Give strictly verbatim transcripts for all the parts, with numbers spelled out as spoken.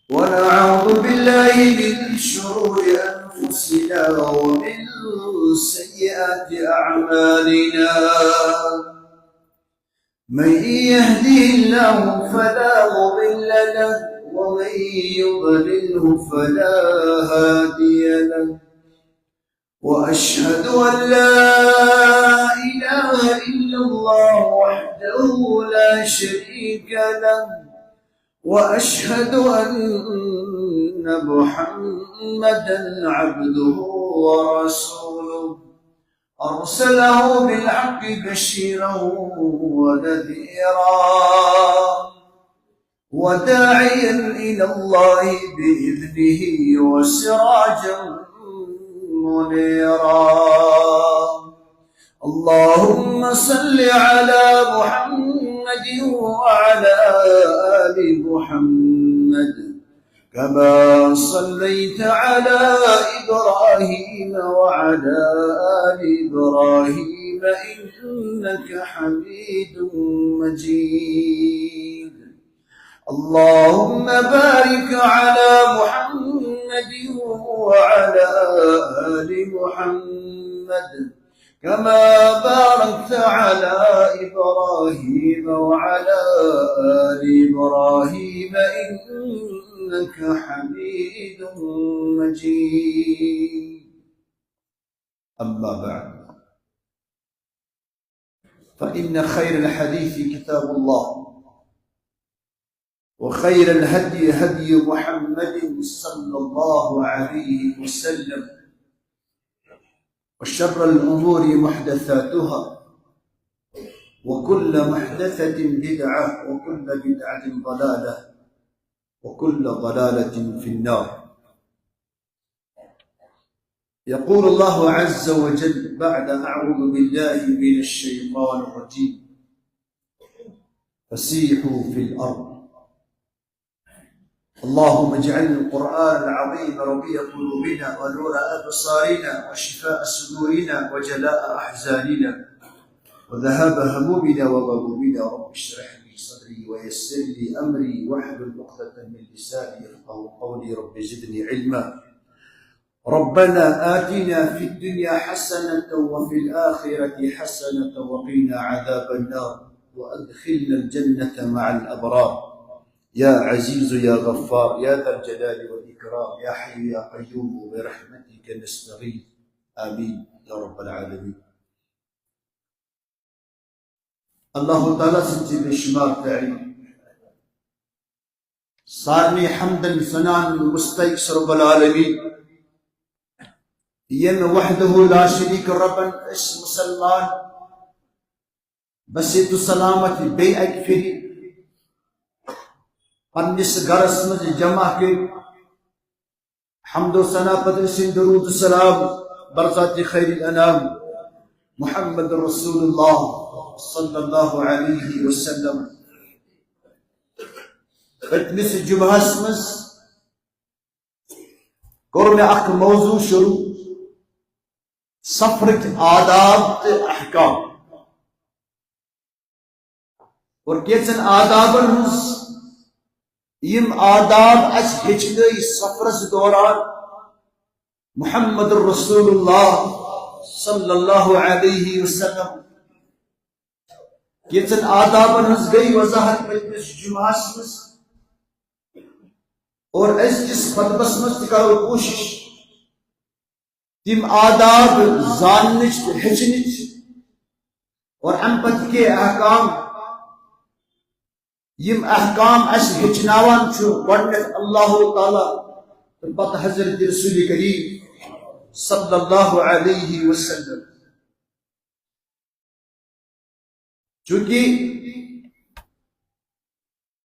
ونعوذ بالله من شرور أنفسنا ومن سيئات أعمالنا. من يهده الله فلا مضل له، ومن يضلله فلا هادي له. وأشهد أن لا إله إلا الله وحده لا شريك له، وأشهد أن محمدا عبده ورسوله، أرسله بالحق بشيرا ونذيرا، وداعيا إلى الله بإذنه وسراجا منيرا. اللهم صل على محمد وعلى آل محمد كما صليت على إبراهيم وعلى آل إبراهيم إنك حميد مجيد. اللهم بارك على محمد وعلى آل محمد كما باركت على إبراهيم وعلى آل إبراهيم إنك حميد مجيد. أما بعد، فإن خير الحديث كتاب الله، وخير الهدي هدي محمد صلى الله عليه وسلم، وشر الأمور محدثاتها، وكل محدثة بدعة، وكل بدعة ضلالة، وكل ضلالة في النار. يقول الله عز وجل بعد أعوذ بالله من الشيطان الرجيم: فسيحوا في الأرض. اللهم اجعل القرآن العظيم ربيع قلوبنا ونور أبصارنا وشفاء صدورنا وجلاء أحزاننا وذهاب همومنا وغمومنا. رب اشرح لي صدري ويسر لي أمري واحلل عقدة من لساني يفقهوا قولي. رب زدني علما. ربنا آتنا في الدنيا حسنة وفي الآخرة حسنة وقنا عذاب النار، وأدخلنا الجنة مع الأبرار. يا عزيز يا غفار يا ذا الجلال والإكرام يا حي يا قيوم برحمتك نستغيث. آمين يا رب العالمين. الله تعالى سنتي بشمار تعليم. سارنی حمدن ثناءن مستحق رب العالمین، یم وحدہ لا شریک ربن اس مسلمان بسیت و سلامت بے اکہ پھر پنس گرس مز جمع کر، حمد و ثنا پتہ سن درود و سلام برذات خیر الانام محمد رسول اللہ صلی اللہ علیہ وسلم۔ پتمس جمعہس مز کوٚر مےٚ اکھ موضوع شروع، سفرٕکۍ آداب تہٕ احکام۔ اور کینٛژن آدابن ہٕنٛز، یِم آداب اَسہِ ہیٚچھنٲے سفرس دوران محمد رسول اللہ صلی اللہ علیہ وسلم۔ کینٛژن آدابن ہٕنٛز گٔے وضاحت پٔتمِس جمعہس منٛز۔ اور أزکِس خطبس منٛز تہِ کرو کوٗشِش تِم آداب زاننٕچ تہٕ ہیٚچھنٕچ، اور اَمہِ پتہٕ کینٛہہ احکام، یِم احکام اَسہِ ہیٚچھناوان چھُ گۄڈٕنٮ۪تھ اللہ تعالیٰ تہٕ پتہٕ حضرت رسول کریم صلی اللہ علیہ وسلم۔ چونکہ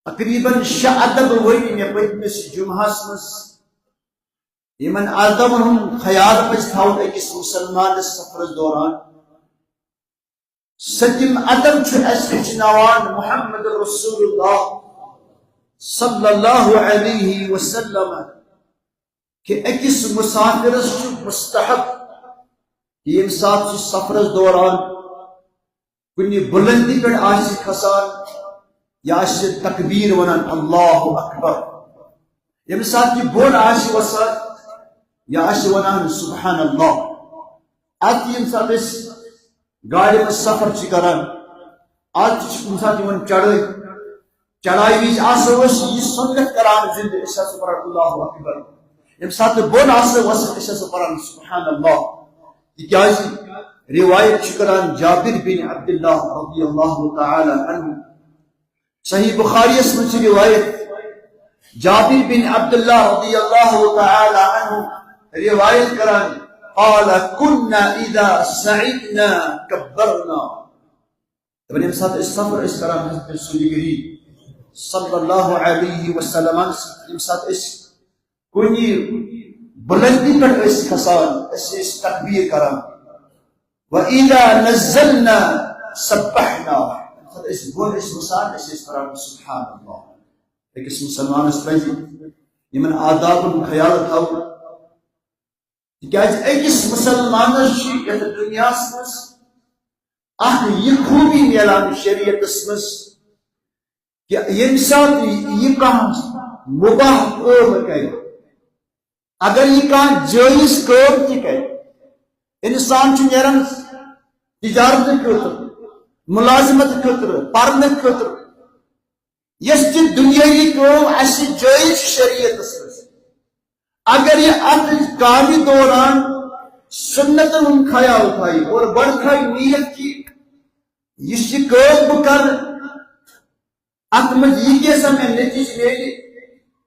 تقریباً شےٚ ادب ؤنۍ مےٚ پٔتمِس جمعہس منٛز، یِمن ادبن ہُنٛد خیال پزِ تھاوُن أکِس مسلمانس سفرس دوران۔ سٔتِم ادب چھُ اَسہِ ہیٚچھناوان محمد رسول اللہ صلی اللہ علیہ وسلم کہِ أکِس مسافرس چھُ مستحب ییٚمہِ ساتہٕ سُہ سفرس دوران کُنہِ بُلندی پٮ۪ٹھ آسہِ کھسان، یا آسہِ تکبیر ونان، اللہ اکبر۔ ییٚمہِ ساتہٕ یہِ بۄن آسہِ وسان، یا آسہِ ونان، سبحان اللہ۔ اتھ ییٚمہِ ساتہٕ أسۍ گاڑِ منٛز سفر چھِ کران، از تہِ چھِ کُنہِ ساتہٕ یِوان چڑٲے، چڑایہِ وِزِ آسو أسۍ یہِ سُنت کران زِندٕ، أسۍ آسو پران، اللہ اکبر۔ ییٚمہِ ساتہٕ بۄن آسو وسان، أسۍ آسو پران، سبحان اللہ۔ تِکیازِ روایت چھِ کران جابر بن عبداللہ رضی اللہ تعالی عنہ۔ صحیح بخاریس منٛز چھِ روایت، جابر بن عبداللہ رضی اللہ تعالی عنہ روایت کران، قال، كنا إذا صعدنا كبرنا۔ دپان، ییٚمہِ ساتہٕ أسۍ سفر ٲسۍ کران حضرت رسول کریم صلی اللہ علیہ وسلم، ییٚمہِ ساتہٕ أسۍ کُنہِ بُلندی پٮ۪ٹھ ٲسۍ کھسان، أسۍ ٲسۍ تکبیر کران۔ وَإِذَا نَزَّلْنَا سَبَّحْنَا۔ ییٚمہِ ساتہٕ أسۍ بۄن ٲسۍ وَسان، أسۍ ٲسۍ پران، سبحان اللہ۔ أکِس مُسلمانَس پَزِ یِمَن آدابَن ہُنٛد خیال تھاوُن۔ تِکیٛازِ أکِس مُسلمانَس چھِ یَتھ دُنیاہَس منٛز اَکھ یہِ خوٗبی میلان شریعتَس منٛز، کہِ ییٚمہِ ساتہٕ یہِ کانٛہہ مُباح کٲم کرِ، اگر یہِ کانٛہہ جٲیز کٲم تہِ کرِ، اِنسان چھُ نیران تِجارتہٕ خٲطرٕ، مُلازمت خٲطرٕ، پرنہٕ خٲطرٕ، یۄس تہِ دُنیٲوی کٲم اَسہِ جٲیز چھِ شریعتس منٛز، اگر یہِ اَتھ کامہِ دوران سُنتن ہُنٛد خیال تھایہِ اور گۄڈٕ تھایہِ نیت کہِ یُس یہِ کٲم بہٕ کرٕ، اتھ منٛز یہِ کینٛژھا مےٚ نتیجہٕ میلہِ،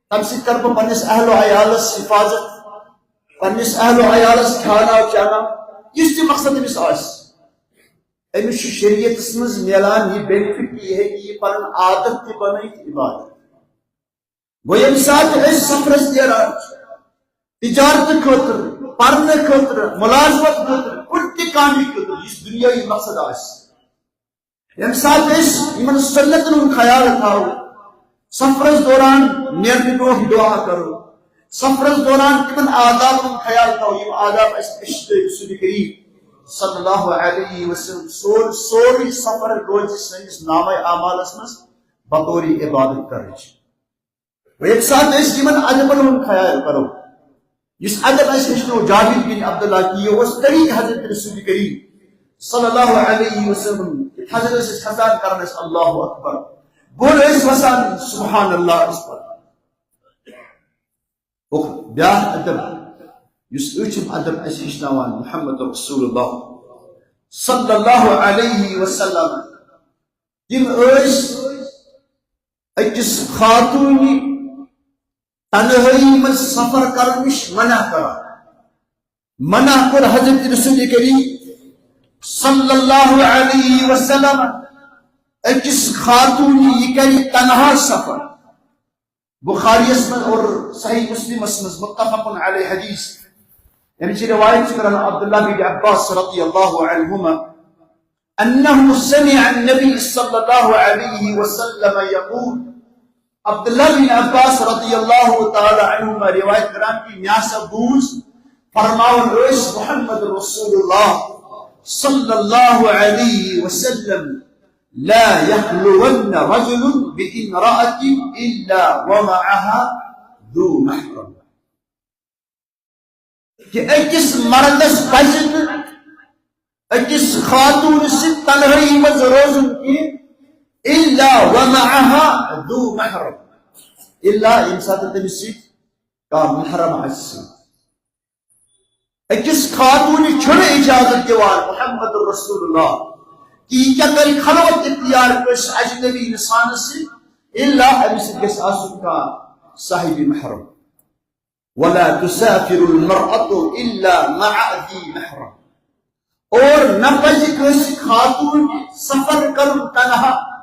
تمہِ سۭتۍ کرٕ بہٕ پننِس اہل و عیالس حفاظت، پننِس اہل و عیالس کھیاناو چاناو، یُس تہِ مقصد أمِس آسہِ، أمِس چھُ شریعتس منٛز میلان یہِ بینیفٹ، یہِ ہیٚکہِ یہِ پنُن عادت تہِ بنٲیِتھ عبادت۔ گوٚو، ییٚمہِ ساتہٕ أسۍ سفرس نیران چھِ، تجارتہٕ خٲطرٕ، پرنہٕ خٲطرٕ، مُلازمت خٲطرٕ، کُنہِ تہِ کامہِ خٲطرٕ، یُس دُنیٲوی مقصد آسہِ، ییٚمہِ ساتہٕ أسۍ یِمن سُنتن ہُنٛد خیال تھاوو، سفرس دوران نیرنہٕ برونٛہہ دعا کرو، سفرس دوران تِمن آدابن ہُنٛد خیال تھاوو، یِم آداب اَسہِ ہیٚچھنٲوۍ رسول کریم صلی اللہ علیہ وسلم، سور-، سورُے سفر روزِ سٲنِس نامہ اعمالس منٛز بطور عبادت کرنٕچ۔ وۄنۍ ییٚمہِ ساتہٕ أسۍ یِمن ادبن ہُنٛد خیال کرو، یُس ادب اَسہِ ہیٚچھنوو جابر بن عبداللہ، کہِ یہِ اوس طریٖقہٕ حضرت رسول کریم صلی اللہ علیہ وسلم، یہِ تھزر ٲسۍ أسۍ کھسان کران ٲسۍ اللہ اکبر، بۄن ٲسۍ وسان سبحان اللہ ٲسۍ پران۔ اور بیٛاکھ ادب، یُس ٲٹھِم ادب اَسہِ ہیٚچھناوان محمد رسول اللہ صلی اللہ علیہ وسلم، تِم ٲسۍ أکِس خاتوٗنہِ تنہٲیی منٛز سفر کرنہٕ نِش منع کران۔ منع کوٚر حضرت رسول کریم صلی اللہ علیہ وسلم أکِس خاتوٗنہِ یہِ کرِ تنہا سفر۔ بخاریس منٛز اور صحیح مسلمس منٛز متفق علیہ حدیث، یعنی چھِ روایت چھِ کران عبداللہ بن عباس رضی اللہ عنہما، أنه سمع النبي صلى الله عليه وسلم يقول۔ عبداللہ بن عباس رضی اللہ تعالی عنہما روایت کران کہِ مےٚ ہسا بوٗز فرماوان ٲسۍ محمد رسول اللہ صلی اللہ علیہ وسلم، لا يخلون رجل بامرأة إلا ومعها ذو محرم۔ کہِ أکِس مردس پزِ نہٕ أکِس خاتوٗن سۭتۍ تنہٲیی منٛز روزُن کینٛہہ، الا ومعها ذو محرم، الا ییٚمہِ ساتہٕ تٔمِس سۭتۍ کانٛہہ محرم آسہِ سۭتۍ۔ أکِس خاتوٗنہِ چھُنہٕ اجازت دِوان محمد رسول اللہ کہِ یہِ کیٛاہ کرِ خلوت اختیار کٲنٛسہِ اجنبی انسانس سۭتۍ، الا أمِس سۭتۍ گژھِ آسُن کانٛہہ صاحب محرم۔ ولا تسافر المرأة إلا مع ذي محرم۔ اور نہ پزِ کٲنٛسہِ خاتوٗن سفر کرُن تنہا،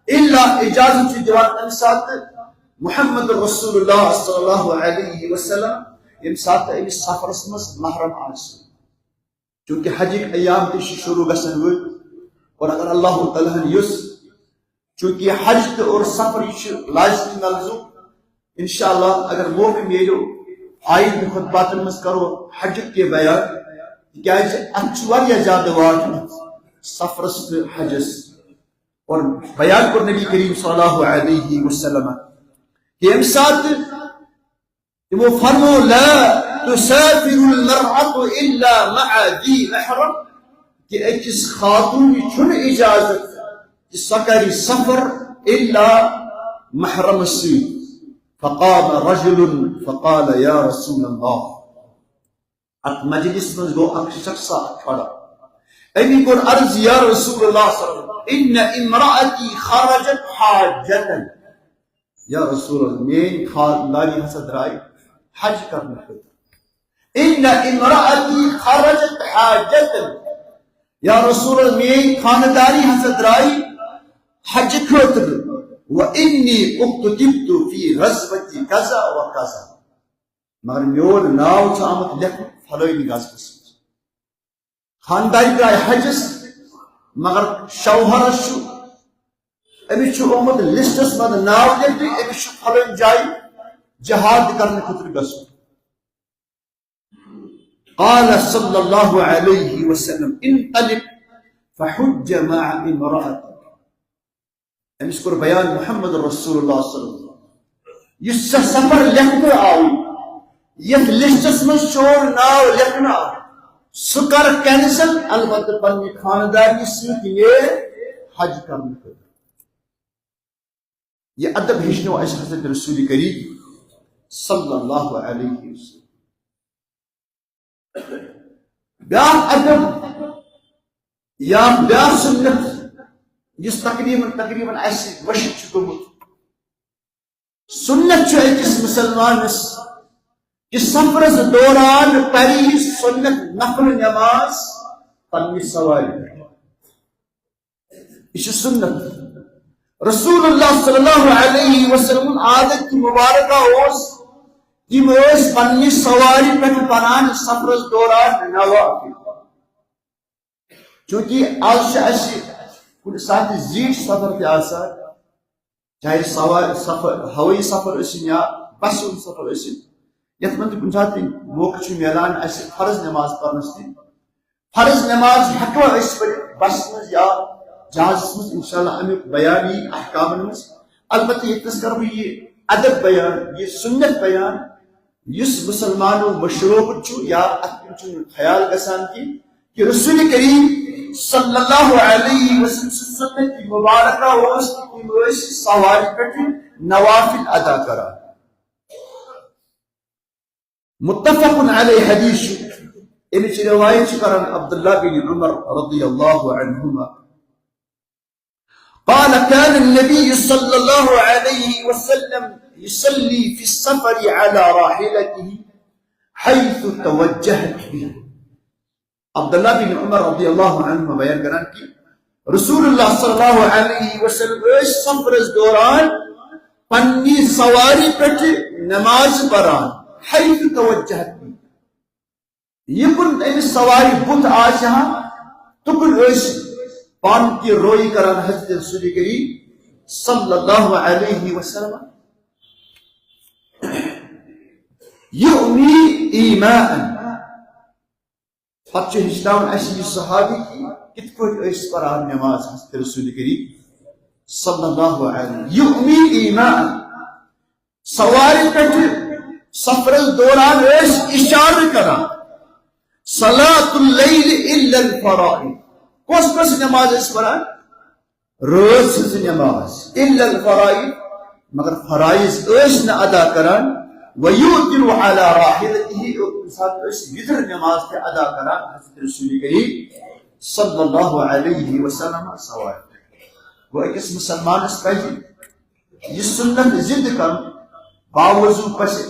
الا اجازت چھُ دِوان تمہِ ساتہٕ محمد رسول اللہ صلی اللہ علیہ وسلم، ییٚمہِ ساتہٕ أمِس سفرس منٛز محرم آسہِ۔ چونکہ حجٕکۍ ایام تہِ چھِ شروع گژھن وٲلۍ، اور اگر اللہ تعالیٰ ہن یُس، چونکہ حج تہٕ اور سفر یہِ چھُ لازمی نلزم۔ انشاءاللہ اگر موقع میلیو، آیندٕ خطباتن منٛز کرو حجُک تہِ بیان، تِکیازِ اتھ چھُ واریاہ زیادٕ واٹھ اتھ سفرس تہٕ حجس۔ اور بیان کوٚر نبی کریم صلی اللہ علیہ وسلم کہ ییٚمہِ ساتہٕ تِمو فرمو، "لا تسافر المرأة إلا مع ذي محرم"، کہ أکِس خاتوٗنہِ چھُنہٕ اجازت کہ سۄ کرِ سفر الا محرمس سۭتۍ۔ فقام رجل فقال، یا رسول اللہ، اتھ مجلس منٛز گوٚو اکھ شخصا کھڑا۔ أمۍ کوٚر عرض، یا رسول اللہ صلی اللہ علیہ وسلم، ان امرأتی خرجت حاجة۔ یا رسول اللہ، میٲنۍ خانداری ہسا درٛاے حج کرنہٕ خٲطرٕ۔ ان امرأتی خرجت حاجة۔ یا رسول اللہ، میٲنۍ خانداری ہسا درٛاے حج خٲطرٕ۔ و انی اکتتبت فی غزوة کذا و کذا۔ مگر میون ناو چھُ آمُت لیکھنہٕ فلٲنی غزوس منٛز۔ خاندارِ درٛاے حجس، مگر شوہرس چھُ، أمِس چھُ آمُت لسٹس منٛز ناو لیکھنہٕ، أمِس چھُ فلٲنۍ جایہِ جہاد کرنہٕ خٲطرٕ گژھُن۔ قال صلی اللہ علیہ وسلم، انطلق فحج مع امرأتك۔ أمِس کوٚر بیان محمد رسول اللہ صلی اللہ علیہ وسلم، یُس ژےٚ سفر لیکھنہٕ آوُے، یتھ لسٹس منٛز چون ناو لیکھنہٕ آو، سُہ کر کینسل، البتہ پننہِ خاندارنہِ سۭتۍ یہِ حج کرنہٕ خٲطرٕ۔ یہِ ادب ہیٚچھنو اَسہِ حضرت رسول کریم صلی اللہ علیہ وسلم۔ بیاکھ ادب یا بیاکھ سنت، یُس تقریباً، تقریباً اَسہِ وٕچھِتھ چھُ گوٚمُت۔ سنت چھُ أکِس مسلمانس کہِ سفرس دوران پرِ یہِ سنت نفل نماز پننہِ سوارِ پٮ۪ٹھ۔ یہِ چھُ سنت۔ رسول اللہ صلی اللہ علیہ وسلم عادت مبارکہ اوس، تِم ٲسۍ پننہِ سوارِ پٮ۪ٹھ پران سفرس دوران نوافل۔ چونکہ آز چھِ اَسہِ کُنہِ ساتہٕ زیٖٹھۍ سفر تہِ آسان، چاہے سوارِ سفر، ہوٲیی سفر ٲسِن یا بسہِ ہُنٛد سفر ٲسِن، یَتھ منٛز تہِ کُنہِ ساتہٕ تہِ موقعہٕ چھُ میلان اَسہِ فرض نماز پرنَس تہِ۔ فرض نماز ہٮ۪کوا أسۍ پٔرِتھ بسہِ منٛز یا جہازس منٛز؟ انشاءاللہ اَمیُک بیان یی احکامن منٛز۔ البتہ ییٚتہِ نَس کرٕ بہٕ یہِ ادب بیان، یہِ سنت بیان، یُس مسلمانو مشروبت چھُ یا اتھ کُن چھُنہٕ خیال گژھان کینٛہہ کہ رسول کریم صلی اللہ علیہ وسلم سٕنٛز سنت مبارکہ اوس، تِم ٲسۍ سوارِ پٮ۪ٹھ نوافل ادا کران۔ متفق علیہ حدیث چھُ، اَمِچ روایت چھِ کران عبداللہ بن عمر رضی اللہ عنہما۔ قال، كان النبي صلى الله عليه وسلم يصلي في السفر على راحلته حيث توجهت به۔ عبداللہ بن عمر رضی اللہ عنہ بیان کران کہ رسول اللہ صلی اللہ علیہ وسلم ٲسۍ سفرس دوران پننہِ سوارِ پٮ۪ٹھ نماز پران، حيث توجهت به۔ یہِ کُن أمِس سوارِ بُتھ آسہِ ہا، تُکُن ٲسۍ پانہٕ تہِ روی کران حضرت رسول کریم صلی اللہ علیہ وسلم۔ یومی ایماء۔ پتہٕ چھُ ہیٚچھناوان اَسہِ یہِ صحابی کہِ کِتھ پٲٹھۍ ٲسۍ پران نماز حضرت رسول کریم صلی اللہ علیہ۔ یومی ایماء۔ سوارِ پٮ۪ٹھ سفرس دوران ٲسۍ اشارٕ کران، صلاۃ اللیل الا الفرائض۔ کۄس کۄس نماز ٲسۍ پران؟ رٲژ ہٕنٛز نماز، الا الفرائض، مگر فرائض ٲسۍ نہٕ ادا کران۔ ویوتر علی راحلتہ، کُنہِ ساتہٕ ٲسۍ وِتر نماز تہِ ادا کران حضرت رسول کریم صلی اللہ علیہ وسلم سوارِ پٮ۪ٹھ۔ گوٚو أکِس مسلمانس پزِ یہِ سنت زندٕ کرُن، باوضو پسہِ،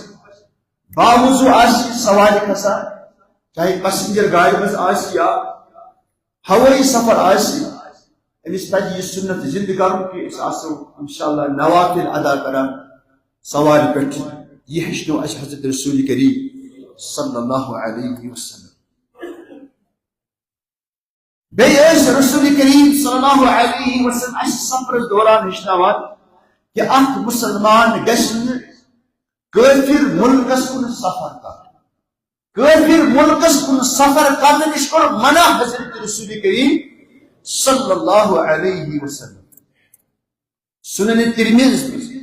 باوضو آسہِ سوارِ کھسان، چاہے پیسنجر گاڑِ منٛز آسہِ یا ہوٲیی سفر آسہِ، أمِس پزِ یہِ سنت زندٕ کرُن کہِ أسۍ آسو انشاءاللہ نوافل ادا کران سوارِ پٮ۪ٹھ۔ یہِ ہیٚچھنو اَسہِ حضرت رسول کریم صلی اللہ علیہ وسلم۔ بیٚیہِ ٲسۍ رسول کریم صلی اللہ علیہ وسلم اَسہِ سفرس دوران ہیٚچھناوان کہِ اکھ مسلمان گژھِ نہٕ کٲفر مُلکس کُن سفر کرُن۔ کٲفر مُلکس کُن سفر کرنہٕ نِش کوٚر منع حضرت رسول کریم صلی اللہ علیہ وسلم۔ سنن ترمذ منٛز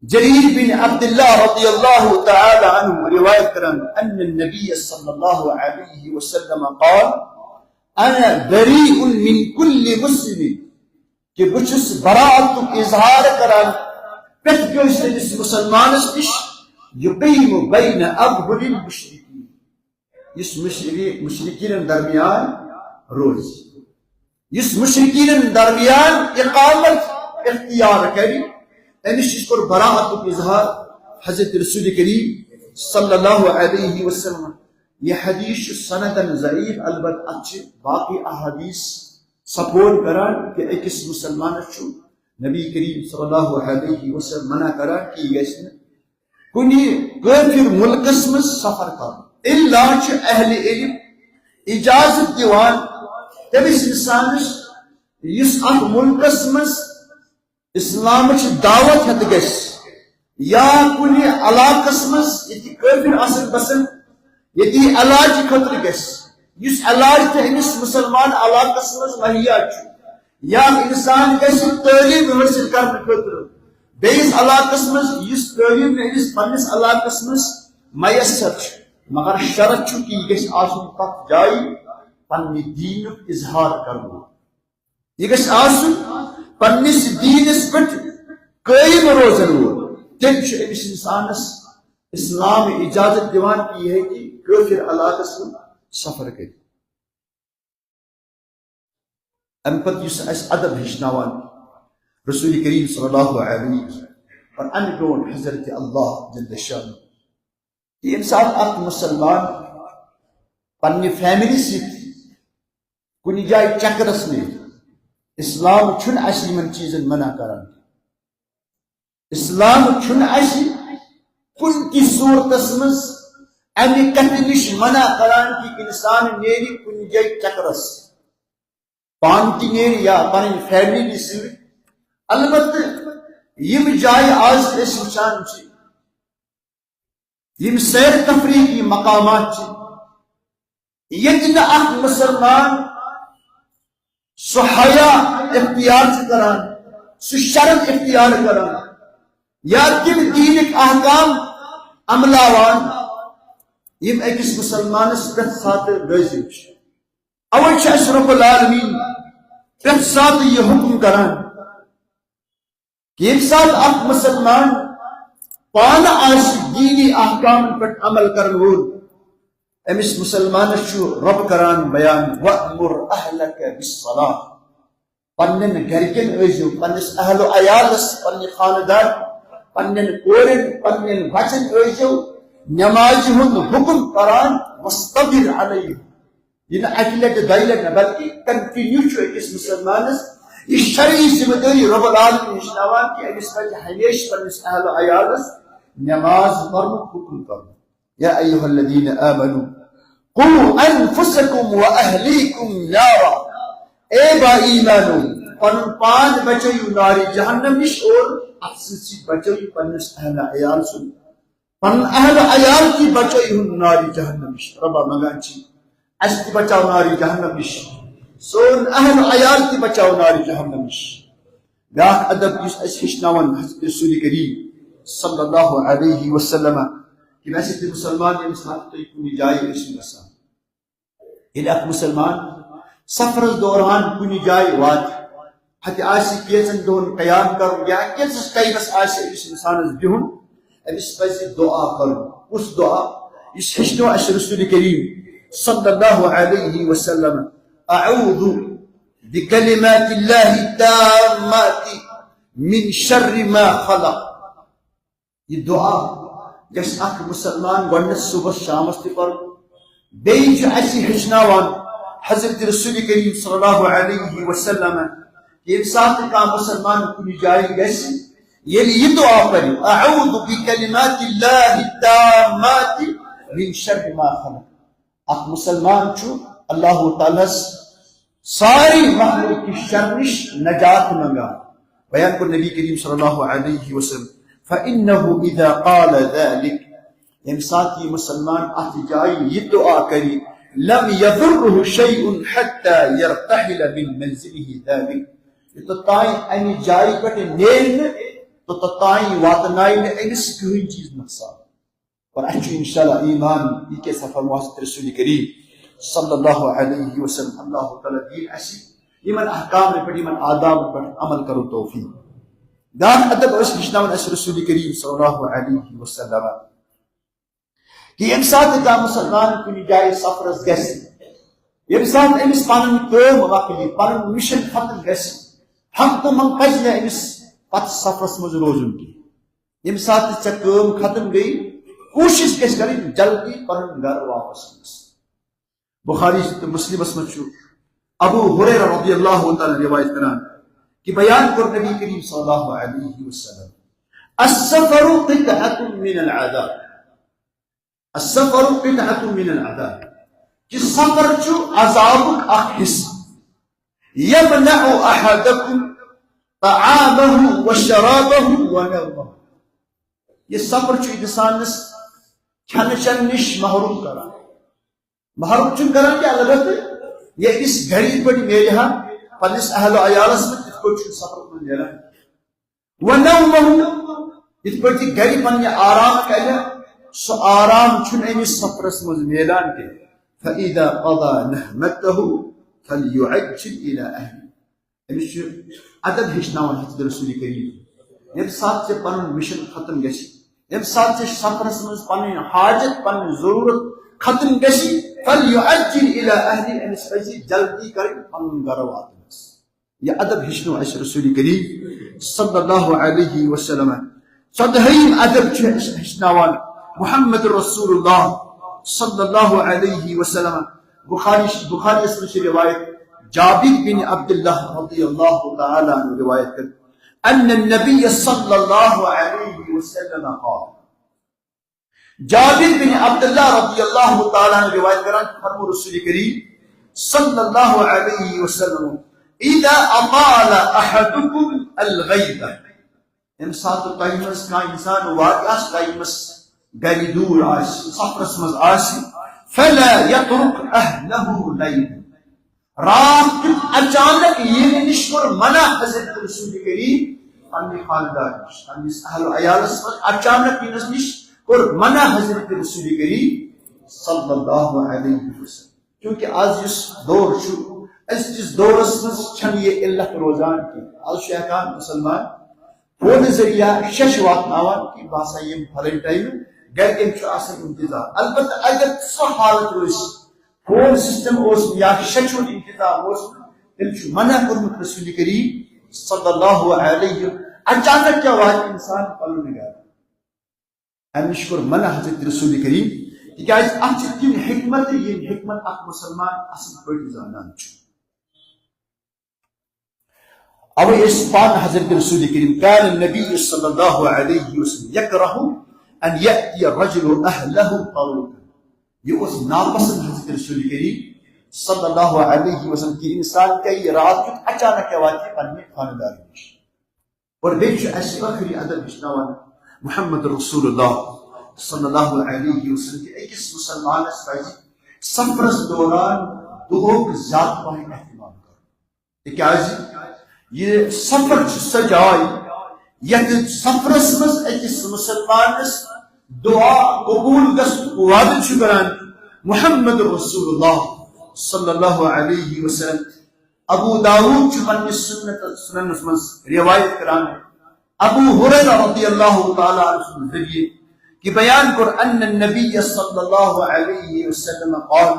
جریر بن عبداللہ رضی اللہ تعالی عنہ روایت کران، ان النبی صلی اللہ علیہ وسلم قال، انا بریء من کل مسلم، کہ بہٕ چھُس براءتُک اظہار کران پرٛٮ۪تھ کٲنٛسہِ أمِس مسلمانس نِش، یقیم بین اظہر المشرکین، یُس مشرکی-، مشرکینن درمیان روزِ، یُس مشرکینن درمیان اقامت اختیار کرِ، أمِس نِش کوٚر براءتُک اظہار حضرت رسول کریم صلی اللہ علیہ وسلم۔ یہ حدیث چھُ سندن ضعیف، البتہ اتھ چھِ باقی احادیث سپورٹ کران کہ أکِس مسلمانس چھُ نبی کریم صلی اللہ علیہ وسلم منع کران کہ یہِ گژھِ نہٕ کُنہِ کٲفِر مُلکس منٛز سفر کرُن۔ الا چھِ اہل علم اجازت دِوان تٔمِس انسانس، یُس اتھ مُلکس منٛز اسلامٕچ دعوت ہیتھ گژھِ، یا کُنہِ علاقس منٛز ییٚتہِ کٲفِر آسن بسان، ییٚتہِ یہِ علاج خٲطرٕ گژھِ، یُس علاج تہِ أمِس مسلمان علاقس منٛز مہیا چھُ، یا انسان گژھِ تعلیٖم حٲصِل کرنہٕ خٲطرٕ بیٚیِس علاقس منٛز، یُس تعلیٖم نہٕ أمِس پننِس علاقس منٛز میسر چھُ، مگر شرط چھُ کہِ یہِ گژھِ آسُن تتھ جایہِ پننہِ دیٖنُک اظہار کرن وول۔ یہِ گژھِ آسُن پننِس دیٖنس پٮ۪ٹھ قٲیِم روزن وول۔ تیٚلہِ چھُ أمِس انسانس اسلام اجازت دِوان کہِ یہِ ہیٚکہِ کٲفِر علاقس منٛز سفر کٔرِتھ۔ امہِ پتہٕ یُس اسہِ ادب ہیٚچھناوان رسول کریم صلی اللہ علیہ وسلم اور امہِ برونٛٹھ حضرت اللہ جل شانہ، ییٚمہِ ساتہٕ اکھ مسلمان پننہِ فیملی سۭتۍ کُنہِ جایہِ چکرس نیرِ، اسلام چھُنہٕ اسہِ یِمن چیٖزن منع کران۔ اسلام چھُنہٕ اسہِ کُنہِ تہِ صورتس منٛز امہِ کتھِ نِش منع کران کہِ انسان نیرِ کُنہِ جایہِ چکرس، پانہٕ تہِ نیرِ یا پنٕنۍ فیملی تہِ سۭتۍ۔ البتہ یِم جایہِ آز أسۍ وٕچھان چھِ، یِم سیر تفریح کی مقامات چھِ، ییٚتہِ نہٕ اکھ مسلمان سُہ حیا اختیار چھُ کران، سُہ شرم اختیار کران، یا تِم دیٖنٕکۍ احکام عملاوان، یِم أکِس مسلمانس پرٛٮ۪تھ ساتہٕ لٲزم چھِ۔ اوے چھُ اَسہِ رب العالمین پرٛٮ۪تھ ساتہٕ یہِ حُکم کران، ییٚمہِ ساتہٕ اکھ مسلمان پانہٕ آسہِ دیٖنی احکامن پٮ۪ٹھ عمل کرن وول، أمِس مسلمانس چھُ رب کران بیان، "وَأْمُرْ أَهْلَكَ بِالصَّلَاةِ"، پننٮ۪ن گرِکٮ۪ن ٲسۍزیو، پننِس اہل و عیالس، پننہِ خاندان، پننٮ۪ن کورٮ۪ن، پننٮ۪ن بچن ٲسۍزیو نمازِ ہُنٛد حُکم کران، "وَاصْطَبِرْ عَلَيْهَا"۔ یہِ نہٕ اَکہِ لَٹہِ، دۄیہِ لَٹہِ نہٕ، بلکہِ کنٹینیو چھُ أکِس مُسلمانَس یہِ شرعی ذمہٕ دٲری رۄب العالمین ہیٚچھناوان کہِ أمِس پَزِ ہمیشہِ پنٛنِس اہل و عیالَس نٮ۪ماز پَرنُک حُکُم کَرُن۔ یا ایھا الذین آمنوا قوا انفسکم و اہلیکم نارا۔ اے با ایمانو، پَنُن پان بچٲیِو نارِ جہنم نِش اور اَتھ سۭتۍ سۭتۍ بچٲیِو پنٛنِس اہل و عیال سُنٛد۔ پنُن اہل و عیال تہِ بچٲیہُن نارِ جہنم نِش۔ رۄبا منٛگان چھِ، اَسہِ تہِ بچاو نارِ جہنم نِش، سون اہل و عیال تہِ بچاو نارِ جہنم نِش۔ بیٛاکھ ادب یُس اَسہِ ہیٚچھناوان حضرت رسول کریم صلی اللہ علیہ وسلم، کہِ ویسے تہِ مُسلمان ییٚمہِ ساتہٕ تُہۍ کُنہِ جایہِ ٲسِو گژھان، ییٚلہِ اکھ مُسلمان سفرس دوران کُنہِ جایہِ واتہِ، ہتہِ آسہِ کینٛژن دۄہن قیام کرُن یا کینٛژس ٹایمس آسہِ أمِس انسانس بِہُن، أمِس پزِ دُعا کرُن۔ کُس دُعا؟ یُس ہیٚچھنو اَسہِ رسول کریم صلی اللہ علیہ وسلم، "اعوذ بکلمات اللہ التامات من شر ما خلق"۔ یہِ دُعا گژھِ اکھ مُسلمان گۄڈٕنٮ۪تھ صُبحس شامس تہِ پَرُن۔ بیٚیہِ چھُ اَسہِ ہیٚچھناوان حضرت رسول کریم صلی اللہ علیہ وسلم، ییٚمہِ ساتہٕ کانٛہہ مُسلمان کُنہِ جایہِ گژھِ، ییٚلہِ یہِ دُعا پَرِ، "اعوذ بکلمات اللہ التامات من شر ما خلق"۔ اکھ مُسلمان چھُ اللہ تعالیٰ ہس ساری مخلوق کہِ شر نِش نجات منٛگان۔ بیان کوٚر نبی کریم صلی اللہ علیہ وسلم، "فإنه إذا قال ذلك"، ییٚمہِ ساتہٕ یہِ مُسلمان اَتھ جایہِ یہِ دُعا کرِ، "لم يضره شيء حتى يرتحل من منزله ذلك"، یوٚتتھ تام امہِ جایہِ پٮ۪ٹھ نیرِ نہٕ، توٚتتھ تام واتنایہِ نہٕ أمِس کٕہٕنۍ چیٖز نۄقصان۔ اور اَسہِ چھُ انشاءاللہ ایمان، یہِ کیٛاہ سا فرموو حضرت رسول کریم صلی اللہ علیہ وسلم، اللہ تعالیٰ دِیِن اَسہِ یِمن احکامن پٮ۪ٹھ، یِمن آدابن پٮ۪ٹھ عمل کرو توفیق۔ بیٛاکھ ادب ٲسۍ ہیٚچھناوان اَسہِ رسول کریم صلی اللہ علیہ وسلم۔ کہ ییٚمہِ ساتہٕ تہِ کانٛہہ مُسلمان کُنہِ جایہِ سفرس گژھِ، ییٚمہِ ساتہٕ أمِس پنٕنۍ کٲم مۄکلہِ، پنُن مِشن ختم گژھِ، ہفتہٕ منٛز پزِ نہٕ أمِس پتہٕ سفرس منٛز روزُن کینٛہہ۔ ییٚمہِ ساتہٕ تہِ ژےٚ کٲم ختم گٔے، کوٗشِش گژھِ کرٕنۍ جلدی پنُن گرٕ واپس یِنس۔ بخاری تہٕ مسلمس منٛز چھُ ابو ہریرہ رضی اللہ تعالیٰ عنہ روایت کران کہ بیان کوٚر نبی کریم صلی اللہ علیہ وسلم، السفر قطعة من العذاب۔ السفر قطعة من العذاب۔ کہ سفر چھُ عذابُک اکھ حصہٕ۔ یمنع احدکم طعامہ و شرابہ و نومہ۔ یہ سفر چھُ انسانس کھٮ۪نہٕ چٮ۪نہٕ نِش محروم کران۔ محروم چھُنہٕ کران کینٛہہ، البتہ ییٚلہِ أسۍ گرِ یِتھ پٲٹھۍ میلہِ ہا پننِس اہل و عیالس منٛز، تِتھ پٲٹھۍ چھُنہٕ سفرس منٛز میلان۔ ونومہ، یِتھ پٲٹھۍ یہِ گرِ پننہِ آرام کرِ، سُہ آرام چھُنہٕ أمِس سفرس منٛز میلان کینٛہہ۔ فإذا قضى نهمته فليعجل إلى أهله۔ أمِس چھُ ادب ہیٚچھناوان حضرت رسول کریم۔ ییٚمہِ ساتہٕ ژےٚ پنُن مِشن ختم گژھِ، ییٚمہِ ساتہٕ ژےٚ سفرس منٛز پنٕنۍ حاجت، پنٕنۍ ضروٗرت ختم گژھِ، فليعجل إلى أهله، أمِس پزِ جلدی کرٕنۍ پنُن گرٕ واتنس۔ یہ ادب ہیٚچھنو اَسہِ رسول کریم صلی اللہ علیہ وسلم۔ ژۄدہٲیِم ادب چھُ اَسہِ ہیٚچھناوان محمد رسول اللہ صلی اللہ علیہ وسلم۔ بخاری، بخاری یس منٛز چھِ روایت جابر بن عبداللہ رضی اللہ تعالیٰ عنہ روایت کران، ان النبی صلی اللہ علیہ وسلم قال، جابر بن عبداللہ رضی اللہ تعالیٰ عنہ روایت کران، فرمو رسول کریم صلی اللہ علیہ وسلم، اذا اطال احدکم الغیبہ، ییٚمہِ ساتہٕ تۄہہِ منٛز کانٛہہ انسان واقع آسہِ، تۄہہِ منٛز گرِ دوٗر آسہِ، سفرس منٛز آسہِ، فلا یترک اہلہ لیلا، راتھ کیُتھ اچانک یِنہٕ نِش کوٚر منع حضرت رسول کریم پننہِ خاندان نِش، پننِس اہل و عیالس منٛز اچانک یِنس نِش کوٚر منع حضرت رسول کریم صلی اللہ علیہ وسلم۔ چونکہ آز یُس دور چھُ، أزکِس دورس منٛز چھنہٕ یہِ علت روزان کینٛہہ۔ آز چھُ ہٮ۪کان مُسلمان فونہٕ ذٔریعہٕ شیٚچھ واتناوان کہِ بہٕ ہسا یِمہٕ فلٲنۍ ٹایمہٕ، گرِکٮ۪ن چھُ آسان انتظار۔ البتہ اگر سۄ حالت روزِ، فون سسٹم اوس نہٕ یا شیٚچھ ہُنٛد انتظام اوس نہٕ، تیٚلہِ چھُ منع کوٚرمُت رسول کریم صلی اللہ علیہ۔ اچانک کیٛاہ واتہِ انسان پنُن گرٕ؟ امہِ نِش کوٚر منع حضرت رسول کریم، تِکیٛازِ اتھ چھِ تِم حکمت، یِم حکمت اکھ مُسلمان اصل پٲٹھۍ زانان چھُ۔ اوے أسۍ پانہٕ حضرت رسول کریم، کان النبی صلی اللہ علیہ وسلم یکرہ ان یأتی الرجل اہلہ طروقا۔ یہِ اوس ناپسند حضرت رسول کریم صلی اللہ علیہ وسلم کہِ انسان کیٛاہ یہِ راتھ کیُتھ اچانک کیٛاہ واتہِ پننہِ خاندارٕ نِش۔ اور بیٚیہِ چھُ اَسہِ ٲخری ادب ہیٚچھناوان محمد رسول اللہ صلی اللہ علیہ وسلم کہِ أکِس مُسلمانس پزِ سفرس دوران دُعاہُک زیادٕ پہن اہتمام کرُن۔ تِکیٛازِ یہِ سفر چھُ سۄ جاے یتھ سفرس منٛز أکِس مُسلمانس دُعا قبوٗل گژھنُک وعدٕ چھُ کران محمد رسول اللہ صلی اللہ علیہ وسلم۔ ابو داؤد چھُ پننِس سنت، سننس منٛز روایت کران ابو ہریرہ رضی اللہ تعالیٰ عنہ سٕنٛدِ ذٔریعہٕ کہِ بیان کوٚر، ان النبی صلی اللہ علیہ وسلم قال،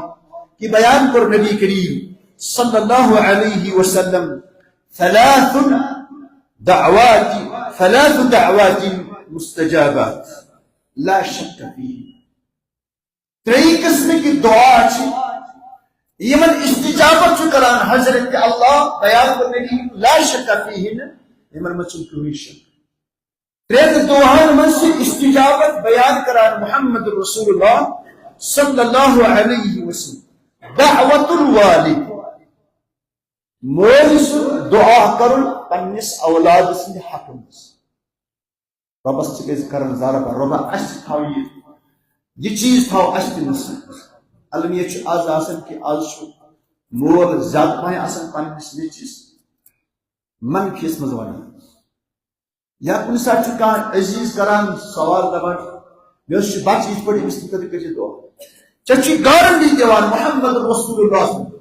کہِ بیان کوٚر نبی کریم صلی اللہ علیہ وسلم، ثلاث دعوات، ثلاث دعوات مستجابات لا شک فیہ۔ ترٛیٚیہِ قٕسمٕکۍ دُعا چھِ، یِمن استجابت چھُ کران حضرت اللہ، بیان کوٚر نبی، لا شک فیہن، یِمن منٛز چھُنہٕ کٕہٕنۍ شک۔ ترٛٮ۪ن دُعاہن منٛز چھِ استجابت بیان کران محمد رسول اللہ صلی اللہ علیہ وسلم۔ دعوت الوالد، مٲلۍ سُنٛد دُعا کرُن پننِس اولاد سٕنٛدِ حقہٕ منٛز۔ رۄبس چھِ أسۍ کران زارٕ پار، رۄبا، اَسہِ تہِ تھاو یہِ، یہِ چیٖز تھاو اَسہِ تہِ نصیٖب۔ المیہ چھُ آز آسان کہِ آز چھُ مول زیادٕ پہن آسان پننِس نیٚچوِس، منفیس منٛز ونان۔ یا کُنہِ ساتہٕ چھُ کانٛہہ عزیز کران سوال، دپان، "مےٚ حظ چھُ بچہٕ، یِتھ پٲٹھۍ أمِس خٲطرٕ کٔرِو دعا۔" ژےٚ چھُے گارنٹی دِوان محمد رسول اللہ سُنٛد،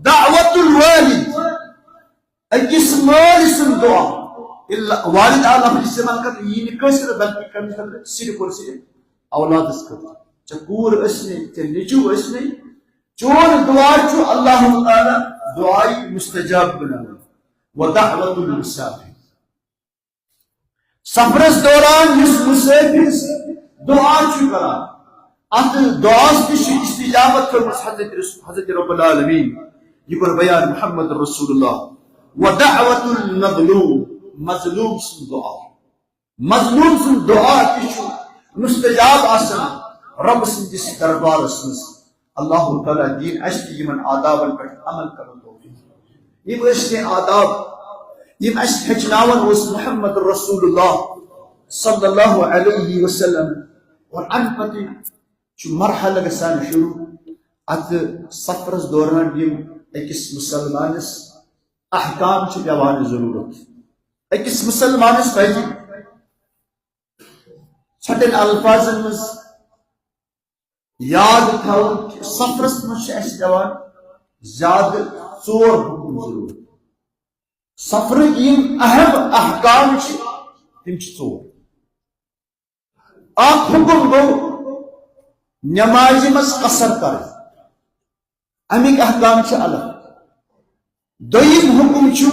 دعوت الوالد، أکِس مٲلۍ سُنٛد دعا۔ الا والد آ لفظ استعمال کرنہٕ یی نہٕ کٲنٛسہِ خٲطرٕ، بلکہِ کٔمِس خٲطرٕ؟ صرف اور صرف اولادس خٲطرٕ۔ ژےٚ کوٗر ٲسۍ نے، ژےٚ نیٚچو ٲسۍ نے، چون دعا چھُ اللہ تعالیٰ دعایہِ مستجاب بناوان۔ ودعوت المسافر، سفرس دوران یُس مسافر دعا چھُ کران، اتھ دعاہس تہِ چھِ استجابت تھٲومٕژ حضرت رس-، حضرت رب العالمین۔ یہِ کوٚر بیان محمد رسول اللہ۔ ودعوت المظلوم، مظلوم سُنٛد دعا۔ مظلوم سُنٛد دعا تہِ چھُ مستجاب آسان رب سٕنٛدِس دربارس منٛز۔ اللہ تعالیٰ دِیِن اَسہِ تہِ یِمن آدابن پٮ۪ٹھ عمل کرنُک توفیق۔ یِم ٲسۍ کینٛہہ آداب، یِم اَسہِ ہیٚچھناوان اوس محمد رسول اللہ صلی اللہ علیہ وسلم۔ اور اَمہِ پتہٕ چھُ مرحلہٕ گژھان شروع۔ اَتھ سفرس دوران یِم أکِس مُسلمانس احکام چھِ پٮ۪وان ضروٗرت۔ أکِس مُسلمانس پزِ ژھۄٹٮ۪ن الفاظن منٛز یاد تھاوُن کہِ سفرس منٛز چھِ اَسہِ پٮ۪وان زیادٕ ژور حُکم ضروٗرت۔ سفرٕکۍ یِم اہم احکام چھِ، تِم چھِ ژور۔ اکھ حُکم گوٚو نمازِ منٛز قصر کرٕنۍ، اَمِکۍ احکام چھِ الگ۔ دوٚیِم حُکم چھُ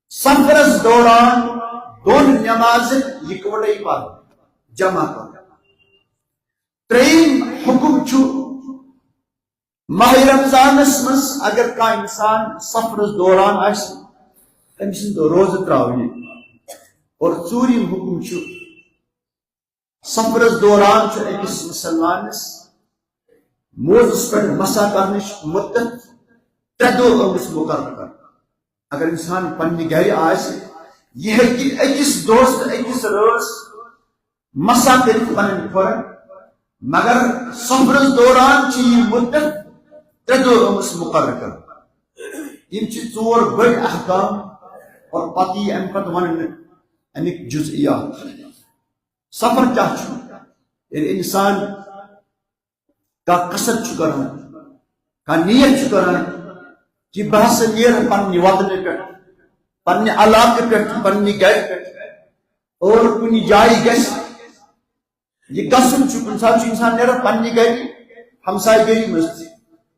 سفرس دوران دۄن نمازن یکوٹے پرُن، جمع کرُن۔ ترٛیٚیِم حُکم چھُ ماہِ رمضانس منٛز اگر کانٛہہ انسان سفرس دوران آسہِ، تٔمۍ سٕنٛدۍ روزٕ ترٛاونہِ۔ اور ژوٗرِم حُکم چھُ سفرس دوران چھُ أکِس مُسلمانس موزس پٮ۪ٹھ مسح کرنٕچ مُدت ترٛےٚ دۄہ ٲمٕژ مُقرر کرنہٕ۔ اگر انسان پننہِ گرِ آسہِ، یہِ ہیٚکہِ أکِس دۄہس تہٕ أکِس رٲژ مسح کٔرِتھ پنٕنۍ کھۄرن، مگر سفرس دوران چھِ یہِ مُدت ترٛےٚ دۄہ ٲمٕژ مُقرر کرنہٕ۔ یِم چھِ ژور بٔڑۍ احکام، اور پتہٕ یی امہِ پتہٕ وننہٕ امیِکۍ جزئیات۔ سفر کیٛاہ چھُ؟ ییٚلہِ انسان کانٛہہ قصد چھُ کران، کانٛہہ نیت چھُ کران کہِ بہٕ ہسا نیرٕ پننہِ وطنہٕ پٮ۪ٹھ، پننہِ علاقہٕ پٮ۪ٹھ، پننہِ گرِ پٮ۪ٹھ، اور کُنہِ جایہِ گژھِ یہِ گژھُن چھُ، کُنہِ ساتہٕ چھُ انسان نیران پننہِ گرِ، ہمسایہِ گری منٛز تہِ،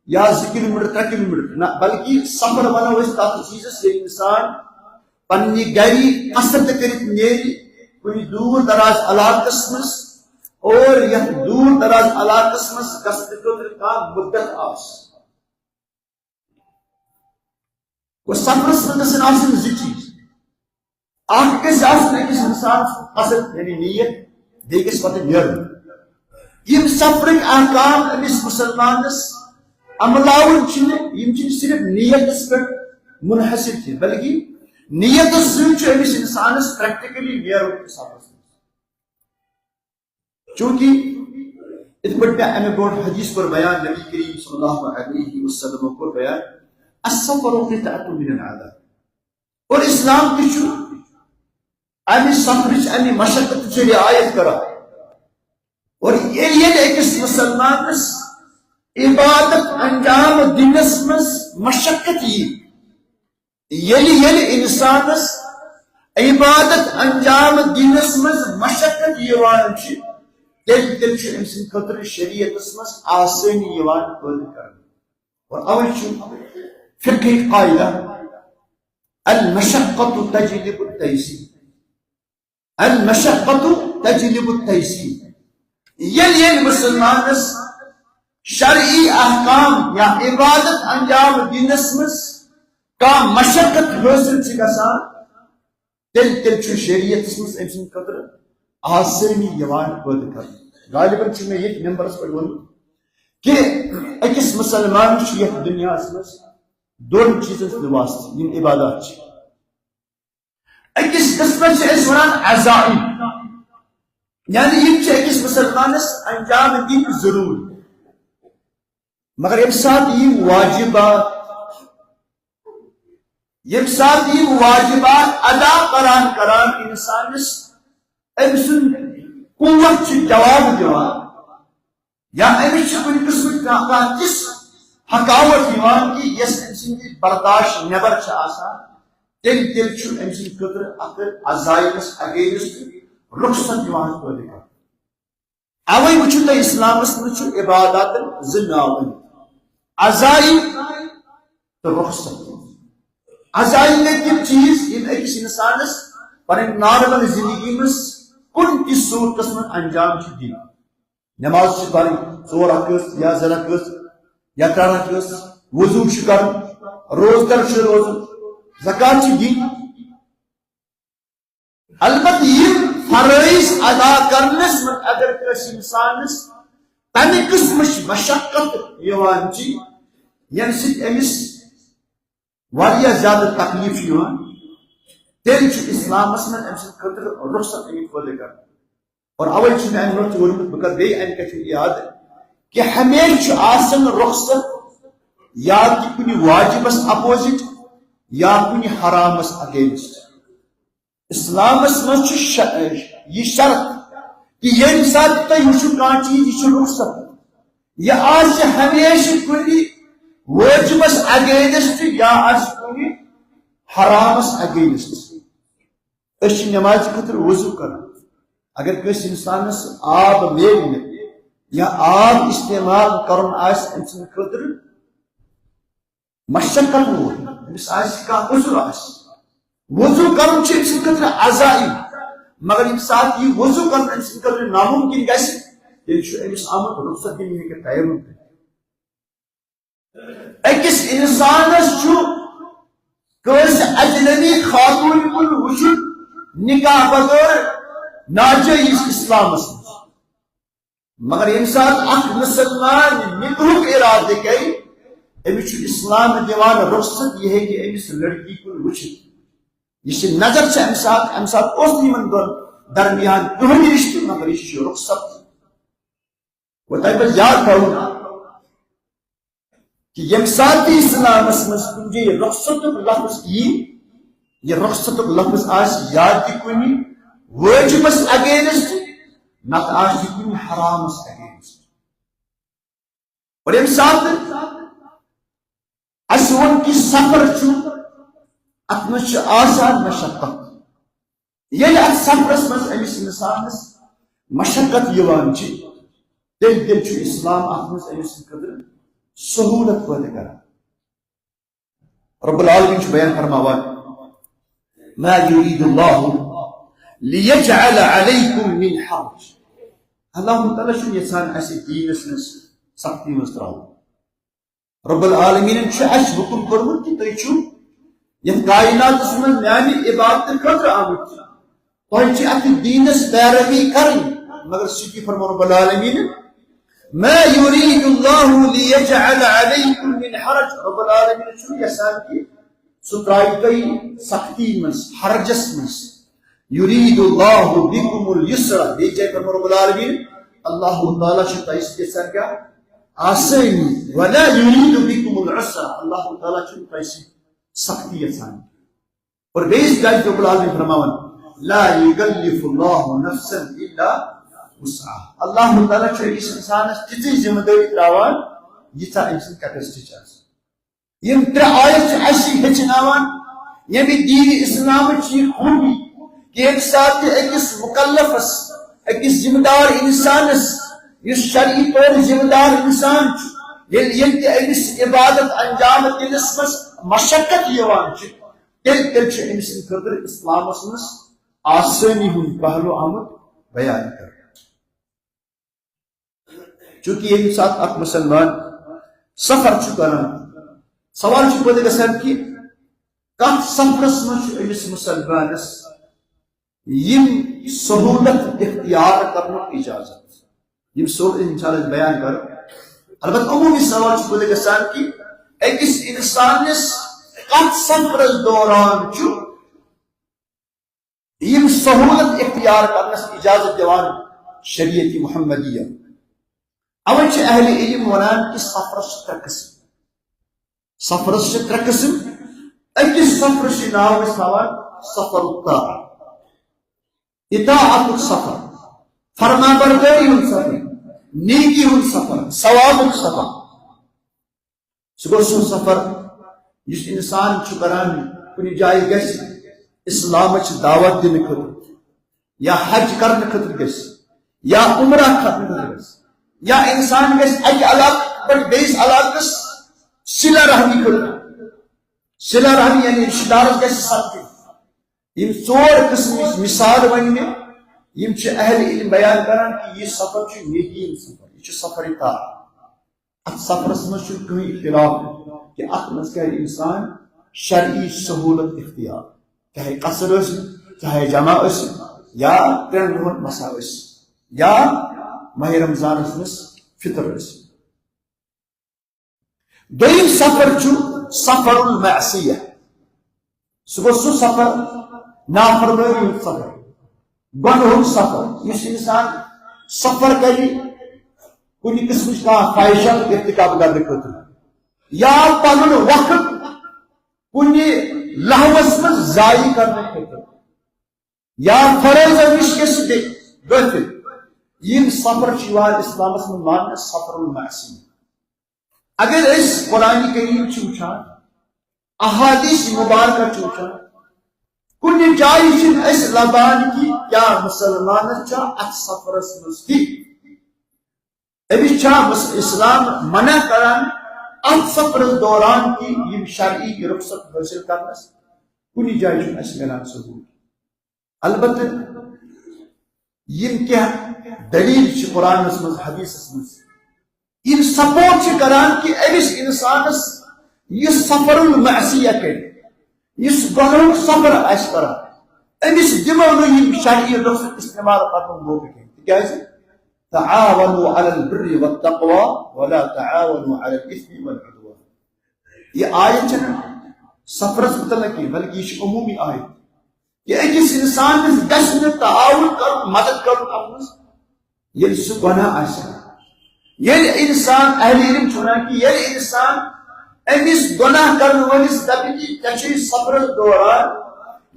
یا زٕ کلوٗ میٖٹر، ترٛےٚ کلوٗ میٖٹر، نہ، بلکہِ سفر ونو أسۍ تتھ چیٖزس، ییٚلہِ انسان پننہِ گرِ قصد کٔرِتھ نیرِ کُنہِ دوٗر دراز علاقس منٛز، اور یتھ دوٗر دراز علاقس منٛز گژھنہٕ خٲطرٕ کانٛہہ مُدت آسہِ۔ گوٚو سفرس منٛز گژھن آسٕنۍ زٕ چیٖز، اکھ گژھِ آسُن أکِس انسان سُنٛد قصد، یعنی نیت، بیٚیہِ گژھِ پتہٕ نیرُن۔ یِم سفرٕکۍ احکام أمِس مُسلمانس عملاوٕنۍ چھِنہٕ، یِم چھِنہٕ صرف نیتس پٮ۪ٹھ منحصر کینٛہہ، بلکہِ نیتس سۭتۍ چھُ أمِس انسانس practically نیرُن سفرس منٛز۔ چونکہ یِتھ پٲٹھۍ مےٚ امہِ برونٛٹھ حدیث کوٚر بیان، نبی کریم صلی اللہ علیہ وسلم کوٚر بیان، "السفر قطعة من العذاب"۔ اور اسلام تہِ چھُ امہِ سفرٕچ، امہِ مشقتٕچ رعایت کران۔ اور ییٚلہِ، ییٚلہِ أکِس مُسلمانس عبادت انجام دِنس منٛز مشقت یی، ییٚلہِ، ییٚلہِ انسانس عبادت انجام دِنس منٛز مشقت یِوان چھِ، تیٚلہِ، تیٚلہِ چھُ أمۍ سٕنٛدِ خٲطرٕ شریعتس منٛز آسٲنی یِوان پٲدٕ کرنہٕ۔ اور اوے چھُ فقہٕکۍ قاعدہ، "المشقة تجلب التيسير"۔ المشقة تجلب التيسير۔ ییٚلہِ، ییٚلہِ مُسلمانس شرعی احکام یا عبادت انجام دِنس منٛز کانٛہہ مشقت حٲصِل چھِ گژھان، تیٚلہِ، تیٚلہِ چھُ شریعتس منٛز أمۍ سٕنٛدِ خٲطرٕ آسٲنی یِوان پٲدٕ کرنہٕ۔ غالباً چھُ مےٚ ییٚتھۍ ممبرس پٮ۪ٹھ ووٚنمُت کہِ أکِس مُسلمانس چھُ یتھ دُنیاہس منٛز دۄن چیٖزن ہُنٛد واسطہٕ، یِم عبادات چھِ۔ أکِس قٕسمس چھِ أسۍ وَنان عزائم، یعنی یِم چھِ أکِس مُسلمانس انجام دِنۍ ضروٗری۔ مگر ییٚمہِ ساتہٕ یِم واجبات، ییٚمہِ ساتہٕ یِم واجبات ادا کران کران انسانس أمۍ سُنٛد قوت چھُ جواب دِوان، یا أمِس چھِ کُنہِ قٕسمٕچ کانٛہہ، کانٛہہ تِژھ تھکاوٹ یِوان کہِ یۄس أمۍ سٕنٛدِ برداشت نٮ۪بر چھِ آسان، تیٚلہِ، تیٚلہِ چھُ أمۍ سٕنٛدِ خٲطرٕ اَتھ عزایمس against رخصت یِوان پٲدٕ کرنہٕ۔ اوے وٕچھِو تُہۍ، اسلامس منٛز چھُ عباداتن زٕ ناو ٲمٕتۍ، عزائم تہٕ رخصت۔ عزائم گٔے تِم چیٖز یِم أکِس انسانس پنٕنۍ normal زندگی منٛز کُنہِ تہِ صورتس منٛز انجام چھِ دِنۍ۔ نماز چھِ پرٕنۍ، ژور رکٲژ یا زٕ رکٲژ یا ترٛےٚ رکٲژ، وضو چھُ کرُن، روزدر چھُ روزُن، زکات چھِ دِنۍ۔ البتہ یِم فرٲیض ادا کرنس منٛز اگر کٲنٛسہِ انسانس تمہِ قٕسمٕچ مشقت یِوان چھِ، ییٚمہِ سۭتۍ أمِس واریاہ زیادٕ تکلیف چھُ یِوان، تیٚلہِ چھُ اسلامس منٛز أمۍ سٕنٛدِ خٲطرٕ رخصت آمٕتۍ پٲدٕ کرنہٕ۔ اور اوے چھُ مےٚ امہِ برونٛہہ تہِ ووٚنمُت، بہٕ کرٕ بیٚیہِ امہِ کتھِ ہُنٛد یاد، کہِ ہمیشہِ چھُ آسان رخصت یا تہِ کُنہِ واجبس opposite یا کُنہِ حرامس against۔ اسلامس منٛز چھُ ش-، یہِ شرط کہِ ییٚمہِ ساتہٕ تُہۍ وٕچھِو کانٛہہ چیٖز، یہِ چھُ رخصت، یہِ آسہِ ہمیشہِ کُنہِ وٲجبس against یا آسہِ کُنہِ حرامس against۔ أسۍ چھِ نمازِ خٲطرٕ وضو کران۔ اگر کٲنٛسہِ انسانس آب میلہِ نہٕ یا آب استعمال کرُن آسہِ أمۍ سٕنٛدِ خٲطرٕ مشقت وول، أمِس آسہِ کانٛہہ عذر آسہِ، وضو کرُن چھُ أمۍ سٕنٛدِ خٲطرٕ عزائم، مگر ییٚمہِ ساتہٕ یہِ وضو کرُن أمۍ سٕنٛدِ خٲطرٕ ناممکن گژھِ، تیٚلہِ چھُ أمِس آمُت رخصت دِنہٕ، یہِ ہیٚکہِ تیمم کٔرِتھ۔ أکِس انسانس چھُ کٲنٛسہِ اجنبی خاتون کُن وٕچھُن نکاح بغٲر ناجٲیز اسلامس منٛز۔ مگر ییٚمہِ ساتہٕ اکھ مسلمان نکاحُک ارادٕ کرِ، أمِس چھُ اسلام دِوان رخصت، یہِ ہیٚکہِ أمِس لڑکی کُن وٕچھِتھ۔ یہِ چھِ نظر چھِ امہِ ساتہٕ، امہِ ساتہٕ اوس نہٕ یِمن دۄن درمیان کٕہٕنۍ رشتہٕ، مگر یہِ چھُ رخصت۔ وۄنۍ تۄہہِ پزِ یاد تھاوُن کہِ ییٚمہِ ساتہٕ تہِ اسلامس منٛز کُنہِ جایہِ رخصتُک لفظ یی، یہِ رخصتُک لفظ آسہِ یا تہِ کُنہِ وٲجبس against، نتہٕ آسہِ یہِ کُنہِ حرامس against۔ اور ییٚمہِ ساتہٕ اَسہِ ووٚن کہِ سفر چھُ، اَتھ منٛز چھِ آسان مشقت۔ ییٚلہِ اَتھ سفرس منٛز أمِس اِنسانَس مشقت یِوان چھِ، تیٚلہِ، تیٚلہِ چھُ اِسلام اَتھ منٛز أمِس خٲطرٕ سہوٗلت پٲدٕ کران۔ رب العالمین چھُ بیان فرماوان، "ما یرید اللہ لیجعل علیکم من حرج۔" اللہ تعالیٰ چھُنہٕ یژھان اَسہِ دیٖنَس منٛز سختی منٛز ترٛاوُن۔ رب العالمینن چھُ اَسہِ حُکُم کوٚرمُت کہِ تُہۍ چھِو یَتھ کائناتَس منٛز میانہِ عبادتہٕ خٲطرٕ آمٕتۍ۔ تۄہہِ چھِ اَتھ دیٖنَس پیروی کَرٕنۍ، مگر سُہ تہِ فرموو رب العالمینن، "ما یرید اللہ لیجعل علیکم من حرج۔" رب العالمین چھُنہٕ یژھان کہِ سُہ ترٛایہِ تۄہہِ سختی منٛز، حرجس منٛز۔ یرید اللہ بکم الیسر۔ بیٚیہِ جایہِ فرموو رب العالمین، اللہ تعالیٰ چھُ تۄہہِ سۭتۍ یژھان کیٛاہ؟ آسٲنی۔ ولا یرید بکم العسر۔ اللہ تعالیٰ چھُنہٕ تۄہہِ سۭتۍ سختی یژھان۔ اور بیٚیِس جایہِ چھُ رب العالمین فرماوان، لا یکلف اللہ نفسا الا وسعها۔ اللہ تعالیٰ چھُ أکِس اِنسانَس تِژٕے ذمہٕ دٲری ترٛاوان، ییٖژاہ أمۍ سٕنٛز capacity چھِ آسان۔ یِم ترٛےٚ آیت چھِ اَسہِ ہیٚچھناوان، ییٚمہِ دیٖنِ اِسلامٕچ یہِ خوٗبی کہِ ییٚمہِ ساتہٕ تہِ أکِس مُکلفَس، أکِس ذمہٕ دار اِنسانَس، یُس شرعی طور ذمہٕ دار اِنسان چھُ، ییٚلہِ، ییٚلہِ تہِ أمِس عبادت انجام دِنَس منٛز مشقت یِوان چھِ، تیٚلہِ، تیٚلہِ چھُ أمۍ سٕنٛدِ خٲطرٕ اِسلامَس منٛز آسٲنی ہُنٛد پہلو آمُت بیان کرنہٕ۔ چونکہ ییٚمہِ ساتہٕ اکھ مسلمان سفر چھُ کران، سوال چھُ پٲدٕ گژھان کہِ کتھ سفرس منٛز چھُ أمِس مسلمانس یِم سہوٗلت اختیار کرنُک اجازت؟ یِم سہوٗلت انشاءاللہ أسۍ بیان کرو۔ البتہ عموٗمی سوال چھُ پٲدٕ گژھان کہِ أکِس انسانس کتھ سفرس دوران چھُ یِم سہوٗلت اختیار کرنس اجازت دِوان شریعت محمدیہ۔ اوے چھِ اہل علم ونان کہِ سفرس چھِ ترٛےٚ قٕسم۔ سفرس چھِ ترٛےٚ قٕسم۔ أکِس سفرس چھِ ناو أسۍ تھاوان سفر الطاعہ، اطاعتُک سفر، فرما بردٲری ہُنٛد سفر، نیکی ہُنٛد سفر، ثوابُک سفر۔ سُہ گوٚو سُہ سفر یُس اِنسان چھُ کران کُنہِ جایہِ گژھِ اِسلامٕچ دعوت دِنہٕ خٲطرٕ، یا حج کرنہٕ خٲطرٕ گژھِ، یا عمرہ کرنہٕ خٲطرٕ گژھِ، یا اِنسان گژھِ اَکہِ علاقہٕ پٮ۪ٹھ بیٚیِس علاقَس صلہ رحمی خٲطرٕ۔ صلہ رحمی یعنی رشتہٕ دارس گژھِ سپدٕنۍ۔ یِم ژور قٕسمٕچ مثال ؤنۍ مےٚ، یِم چھِ اہل علم بیان کران کہِ یہِ سفر چھُ نیکی ہُنٛد سفر، یہِ چھُ سفر طاعت۔ اتھ سفرس منٛز چھُنہٕ کٕہٕنۍ اختلاف کہِ اتھ منٛز کرِ انسان شرعی سہولت اختیار، چاہے قصر ٲسِن، چاہے جمع ٲسِن، یا ترٛٮ۪ن دۄہن مسا ٲسِن، یا ماہ رمضانس منٛز فطر ٲسِن۔ دوٚیِم سفر چھُ سفر المعصیہ۔ سُہ گوٚو سُہ سفر، نافرمٲنی ہُنٛد سفر، گۄنہُک سفر، یُس انسان سفر کرِ کُنہِ قٕسمٕچ کانٛہہ فاحشہ ارتکاب کرنہٕ خٲطرٕ، یا پنُن وقت کُنہِ لہوس منٛز ضایع کرنہٕ خٲطرٕ، یا فرٲیضو نِش گژھِ بے-، غٲفِل۔ یِم سفر چھِ یِوان اسلامس منٛز ماننہٕ سفر المعصیہ۔ اگر أسۍ قرآن کریم چھِ وٕچھان، احادیث مبارکہ چھِ وٕچھان، کُنہِ جایہِ چھِنہٕ أسۍ لبان کہِ کیٛاہ مسلمانس چھا اتھ سفرس منٛز تہِ، أمِس چھا مس-، اسلام منع کران اتھ سفرس دوران کہِ یِم شرعی رخصت حٲصِل کرنس؟ کُنہِ جایہِ چھُنہٕ اَسہِ مِلان ثبوت۔ البتہ یِم کینٛہہ دلیل چھِ قرآنس منٛز، حدیثس منٛز، یِم سپورٹ چھِ کران کہِ أمِس انسانس یُس سفر المعصیہ کرِ، یُس گۄنہُک سفر آسہِ کران، أمِس دِمو نہٕ یِم شرعی رخصت استعمال کرنُک موقعہٕ کینٛہہ۔ تِکیازِ تعاونوا علی البر والتقوی ولا تعاونوا علی الاثم والعدوان۔ یہِ آیت چھنہٕ سفرس متعلق کینٛہہ، بلکہ یہِ چھِ عمومی آیت۔ یہِ أکِس انسانس گژھِ نہٕ تعاون کرُن، مدد کرُن اتھ منٛز، ییٚلہِ سُہ گۄناہ آسہِ کران۔ ییٚلہِ انسان، اہل علم چھِ ونان کہِ ییٚلہِ انسان أمِس گۄناہ کرن وٲلِس دپہِ کہِ ژےٚ چھُے سفرس دوران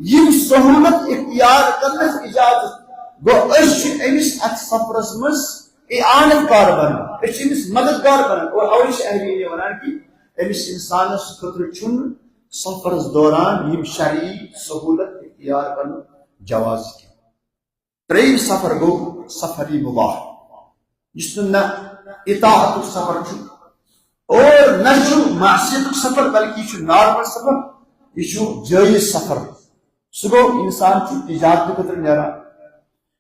یِم سہولت اختیار کرنس اجازت، گوٚو أسۍ چھِ أمِس اتھ سفرس منٛز اعانت کار بنان، أسۍ چھِ أمِس مددگار بنان۔ اور اوے چھِ اہل علم ونان کہِ أمِس انسانس خٲطرٕ چھُنہٕ سفرس دوران یِم شرعی سہولت اختیار کرنُک جواز کینٛہہ۔ ترٛیٚیِم سفر گوٚو سفر مباح، یُس نہٕ نہ اطاعتُک سفر چھُ اور نہ چھُ معصیتُک سفر، بلکہِ یہِ چھُ نارمل سفر، یہِ چھُ جٲیز سفر۔ سُہ گوٚو، انسان چھُ تجارت خٲطرٕ نیران،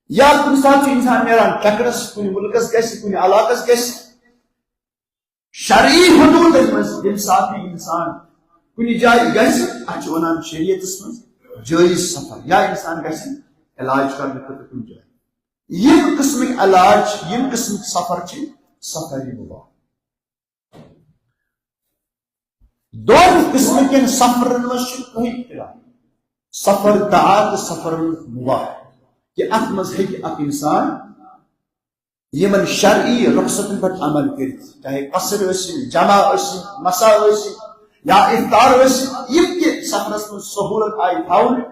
یا کُنہِ ساتہٕ چھُ انسان نیران چکرس، کُنہِ مُلکس گژھِ، کُنہِ علاقس گژھِ، شرعی حدودن منٛز ییٚمہِ ساتہٕ یہِ انسان کُنہِ جایہِ گژھِ، اتھ چھِ ونان شریعتس منٛز جٲیز سفر، یا انسان گژھِ علاج کرنہٕ خٲطرٕ کُنہِ جایہِ۔ یِم قٕسمٕکۍ علاج، یِم قٕسمٕکۍ سفر چھِ سفر مباح۔ دۄن قٕسمہٕ کٮ۪ن سفرن منٛز چھُ کٕہٕنۍ اختلاف، سفر طاعت تہٕ سفر مباح، کہِ اتھ منٛز ہیٚکہِ اکھ انسان یِمن شرعی رخصتن پٮ۪ٹھ عمل کٔرِتھ، چاہے قصر ٲسِن، جمع ٲسِن، مسا ٲسِن، یا افطار ٲسِن، یِم تہِ سفرس منٛز سہولت آیہِ تھاونہٕ،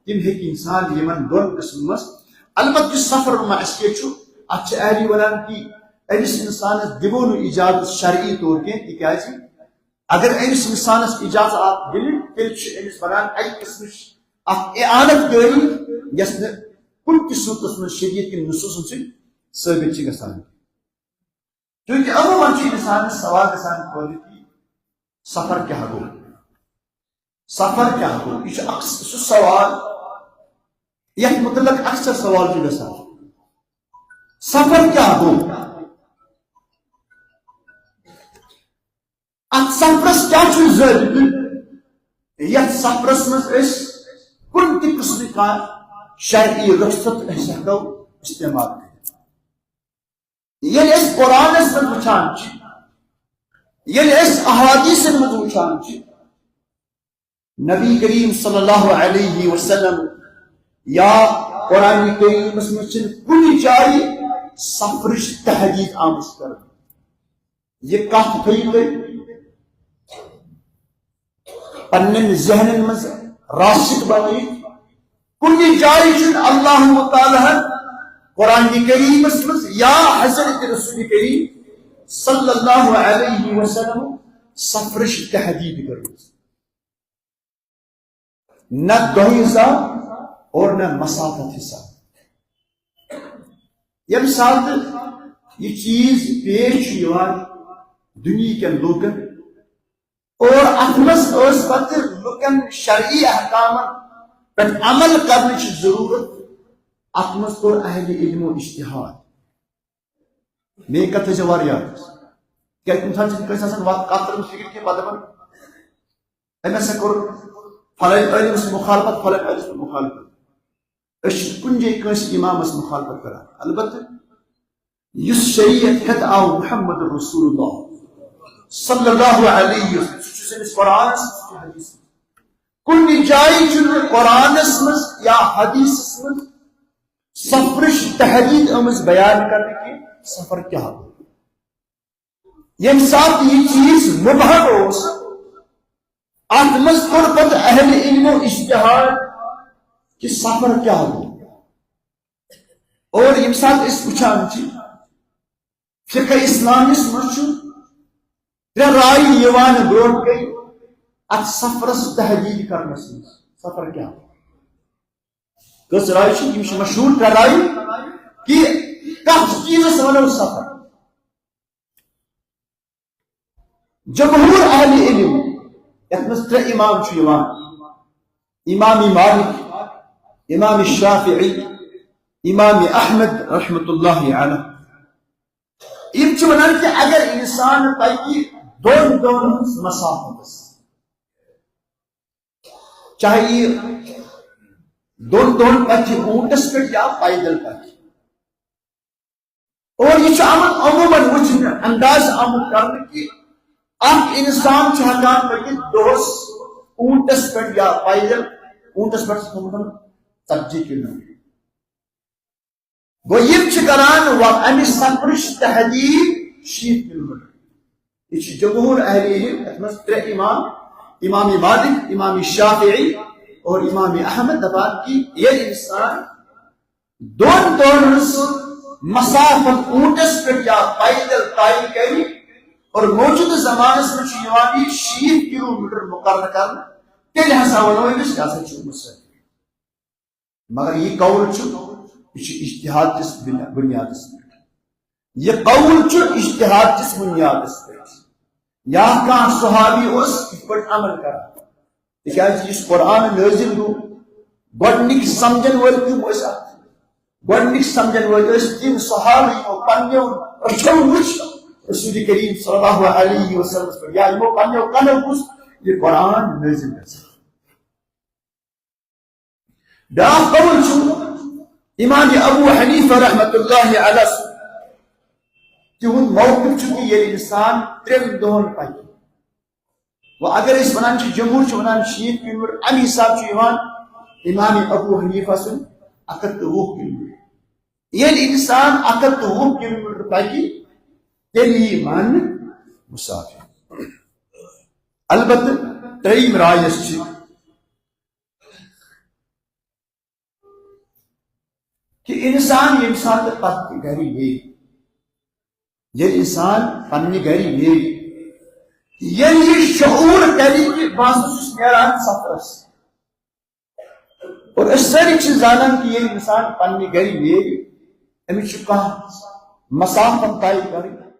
تِم ہیٚکہِ انسان یِمن دۄن قٕسمن منٛز۔ البتہ یُس سفر معصیت چھُ، اتھ چھِ اہلی ونان کہِ أمِس انسانس دِمو نہٕ اجازت شرعی طور کینٛہہ، تِکیازِ اگر أمِس انسانس اجازت آو دِنہٕ، تیٚلہِ چھِ أمِس بنان اکہِ قٕسمٕچ اکھ اعانت کٲری، یۄس نہٕ کُنہِ تہِ صورتس منٛز شریعت کٮ۪ن نصوصن سۭتۍ ثٲبت چھِ گژھان۔ چونکہ عموماً چھُ انسانس سوال گژھان پٲدٕ کہِ سفر کیٛاہ گوٚو؟ سفر کیٛاہ گوٚو؟ یہِ چھُ اکث-، سُہ سوال یتھ متعلق اکثر سوال چھُ گژھان، سفر کیٛاہ گوٚو؟ اتھ سفرس کیٛاہ چھُ ضٲبطہٕ؟ یتھ سفرس منٛز أسۍ کُنہِ تہِ قٕسمٕچ کانٛہہ شرعی رخصت أسۍ ہٮ۪کو استعمال کٔرِتھ۔ ییٚلہِ أسۍ قرآنس منٛز وٕچھان چھِ، ییٚلہِ أسۍ احادیثن منٛز وٕچھان چھِ، نبی کریم صلی اللہ علیہ وسلم یا قرآن کریمس منٛز چھِنہٕ کُنہِ جایہِ سفرٕچ تحدید آمٕژ کرنہٕ۔ یہِ کتھ تھٲیِو تُہۍ۔ پننٮ۪ن ذہنن منٛز راسخ بنٲوِتھ۔ کُنہِ جایہِ چھُنہٕ اللہ تعالیٰ ہن قرآن کریمس منٛز یا حضرت رسول کریم صلی اللہ علیہ وسلم سفرٕچ تحدید کٔرمٕژ۔ نہ دۄہ حساب اور نہ مسافت حساب۔ ییٚمہِ ساتہٕ یہِ چیٖز پیش چھُ یِوان دُنیہکٮ۪ن لوٗکن، اور اتھ منٛز ٲس پتہٕ لوٗکن شرعی احکامن پٮ۪ٹھ عمل کرنٕچ ضروٗرت، اتھ منٛز کوٚر اہل علمو اجتہاد۔ میٲنۍ کتھ تھٲیزیو واریاہ یاد۔ کیازِ کُنہِ ساتہٕ چھِنہٕ کٲنٛسہِ آسان وقت کتھ ترٲومٕژ فِکرِ کینٛہہ، پتہٕ دپان، أمۍ ہسا کوٚر فلٲنۍ عٲلمس مخالفت، فلٲنۍ عٲلمس مخالفت۔ أسۍ چھِ کُنہِ جایہِ کٲنٛسہِ امامس مخالفت کران۔ البتہ یُس شریعت ہٮ۪تھ آو محمد رسول اللہ صلی اللہ علیہ وسلم، سُہ چھُ سٲنِس قرآنس، سُہ چھُ حدیثس۔ کُنہِ جایہِ چھُنہٕ قرآنس منٛز یا حدیثس منٛز سفرٕچ تحدید آمٕژ بیان کرنہٕ کہِ سفر کیٛاہ گوٚو۔ ییٚمہِ ساتہٕ یہِ چیٖز مبہم اوس، اتھ منٛز کوٚر پتہٕ اہل علمو اجتہاد کہِ سفر کیٛاہ گوٚو۔ اور ییٚمہِ ساتہٕ أسۍ وٕچھان چھِ، فقہ اسلامس منٛز چھُ ترٛےٚ رایہِ یِوان برونٛٹھ کَنہِ اتھ سفرس تحدید کرنس منٛز۔ سفر کیٛاہ؟ کٔژ رایہِ چھِ؟ یِم چھِ مشہوٗر ترٛےٚ رایہِ کہِ کتھ چیٖزس ونو سفر۔ جمہوٗر اہل علم، یتھ منٛز ترٛےٚ امام چھُ یِوان، امام مالک، امام شافعی، امام احمد رحمۃ اللہ علیہ، یِم چھِ ونان کہِ اگر انسان پکہِ دۄن دۄہن ہٕنٛز مسافتس، چاہے یہِ دۄن دۄہن پکہِ اوٗنٹس پٮ۪ٹھ یا پیدل پکہِ، اور یہِ چھُ آمُت عموماً وٕچھنہٕ، انداز آمُت کرنہٕ کہِ اکھ انسان چھُ ہٮ۪کان پٔکِتھ دۄہس اوٗنٹس پٮ۪ٹھ یا پیدل، اوٗنٹس پٮ۪ٹھ چھُ تھوٚمُت ژتجی کلوٗمیٹر۔ گوٚو یِم چھِ کران وۄنۍ امہِ سفرٕچ تحدید شیٖتھ کلوٗمیٹر۔ یہِ چھِ جمہوٗر اہل علم، یتھ منٛز ترٛےٚ امام، امام مالک، امام شافعی اور امام احمد، دپان کہِ ییٚلہِ انسان دۄن دۄہن ہٕنٛز مسافت اوٗنٹس پٮ۪ٹھ یا پیدل طے کرِ، اور موجودٕ زمانس منٛز چھُ یِوان یہِ شیٖتھ کلوٗمیٹر مقرر کرنہٕ، تیٚلہِ ہسا ونو أمِس، یہِ ہسا چھُ مسافر۔ مگر یہِ قول چھُ، یہِ چھُ اجتہاد کِس بُنیا-، بُنیادس پٮ۪ٹھ۔ یہِ قول چھُ اجتہاد کِس بُنیادس پٮ۪ٹھ۔ یا کانٛہہ صحابی اوس یِتھ پٲٹھۍ عمل کران۔ تِکیازِ یُس قرآن نٲزِل گوٚو، گۄڈٕنِکۍ سمجھن وٲلۍ کٕم ٲسۍ اتھ؟ گۄڈٕنِکۍ سمجھن وٲلۍ ٲسۍ تِم صحابہٕ یِمو پننیو أچھو وٕچھ رسول کریم صلی اللہ علیہ وسلمس پٮ۪ٹھ، یا یِمو پننیو کنو بوٗز یہِ قرآن نٲزِل گژھان۔ بیٛاکھ قول چھُ امام ابو حنیفہ رحمۃ اللہ علیہ سُنٛد۔ تِہُنٛد موقف چھُ کہِ ییٚلہِ انسان ترٛٮ۪ن دۄہن پکہِ۔ وۄنۍ اگر أسۍ ونان چھِ، جمہوٗر چھُ ونان شیٖتھ کلوٗمیٹر، امہِ حساب چھُ یِوان امام ابو حنیفہ سُنٛد اکھ ہتھ تہٕ وُہ کلوٗمیٹر۔ ییٚلہِ انسان اکھ ہتھ تہٕ وُہ کلوٗمیٹر پکہِ، تیٚلہِ یی ماننہٕ مسافر۔ البتہ ترٛیٚیِم راے یۄس چھِ، کہِ انسان ییٚمہِ ساتہٕ پتہٕ گرِ نیرِ، ییٚلہِ انسان پننہِ گرِ نیرِ، ییٚلہِ یہِ شعوٗر کرِ کہِ بہٕ ہسا چھُس نیران سفرس، اور أسۍ سٲری چھِ زانان کہِ ییٚلہِ انسان پننہِ گرِ نیرِ، أمِس چھُ کانٛہہ مسافت طے کرٕنۍ،